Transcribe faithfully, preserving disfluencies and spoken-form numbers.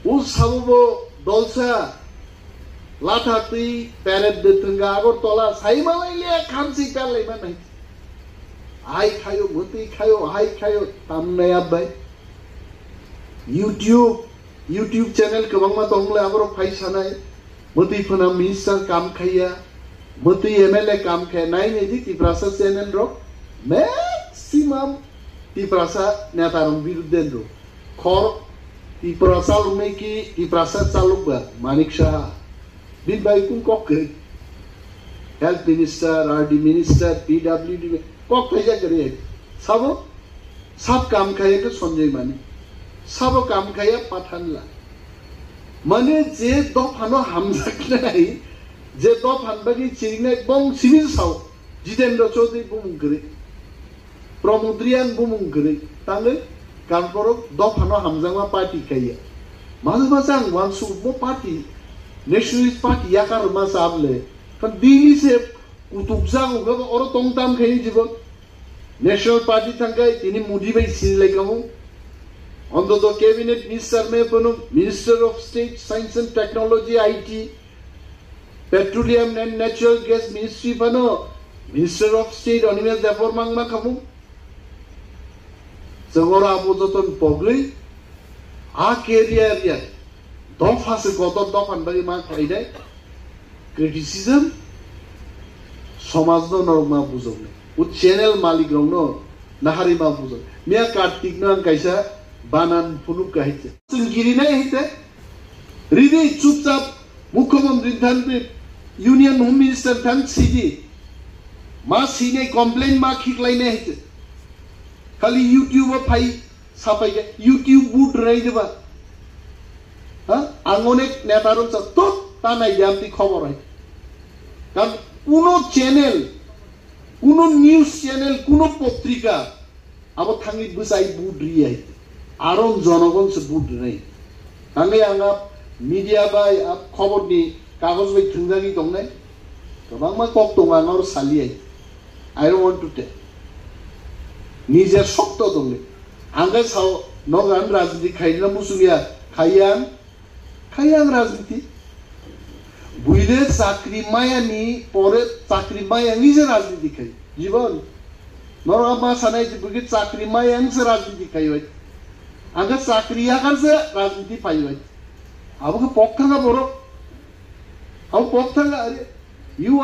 O sabo bo dolsa latha twi peret de thwngkha Agartala, sai malai le khamsi perlai manai. Hai khayo, mwtwi khayo, hai khayo, tamnai abai. YouTube, YouTube channel kwbangma tongmole aborok phai sanai. Mwtwi phano minister kam khaiya, mwtwi M L A kam khaiya, nai nai di Tiprasa channel rok maximum Tiprasa neta rok birudde rok. Khor Tiprasa lungmai ki Tiprasa chaluk ba Manik Saha. Bin bai kun kok kwrwi. Health Minister, R D Minister, P W D kok thaijak kwrwi. Sabo sab kam khaiya ke Sanjay Manik. Sabo kam khaiya Pathanla. Mane je dophano hamjaknai, je dophan bagwi chiringnai bong simi sao. Jitendra Chaudhary bumung kwrwi. Pramod Reang bumung kwrwi tangwi, Kanporo dophano hamjakma party khaiya. Masa masa ang wansuk mo party, Nationalist Party yakar rwma chable. Kan Delhi se kutuk jang uga oro tong tam khaiya jibon. National Party thangkai tini Modi bai sinilai kamu. Ontoto Cabinet Minister me bono Minister of State Science and Technology, I T, Petroleum and Natural Gas Ministry phano Minister of State Animesh Debbarma wngma khamu. Chwng oro abo joto ni pogwi a career ya dopha se kotor dopha ni bagwi ma khlainai criticism somaj no norok ma bujoknai. O channel malik rok no nahari ma bujok. Miya Kartik no ang kaisa banan phunuk kahai se. Chwng giri nai hai te. Ridi chupchap Mukhyamantri than di, Union Home Minister than sidi. Ma sine complain ma khiklai ne hite. Khali YouTube o phai sapai ke YouTube boot rai de ba. Ha? Ang onek neta rok sa tot ta nai jam ti khobor hai. Kan kuno channel, kuno news channel, kuno potrika abo thangwi bwsai boot riyai. Aro jonogon se boot rinai. Thangwi ang a media bai a khobor ni kagoj bai thwngjagwi tongnai. Kwbangma kok tongo ang aro saliyai. I don't want to tell. Nije sokto tongwi. Ang khe sao nogo ang rajniti khaina muchungya. Khaiya ang. Khai ang rajniti. Buile chakri maya ni pore chakri maya ni je rajniti khai. Jibon. Norok ma sanai je buike chakri maya ang se rajniti khai bai. Ang chakri yakar se rajniti phai bai. Abo ke pok thanga borok. Abo pok thanga are. You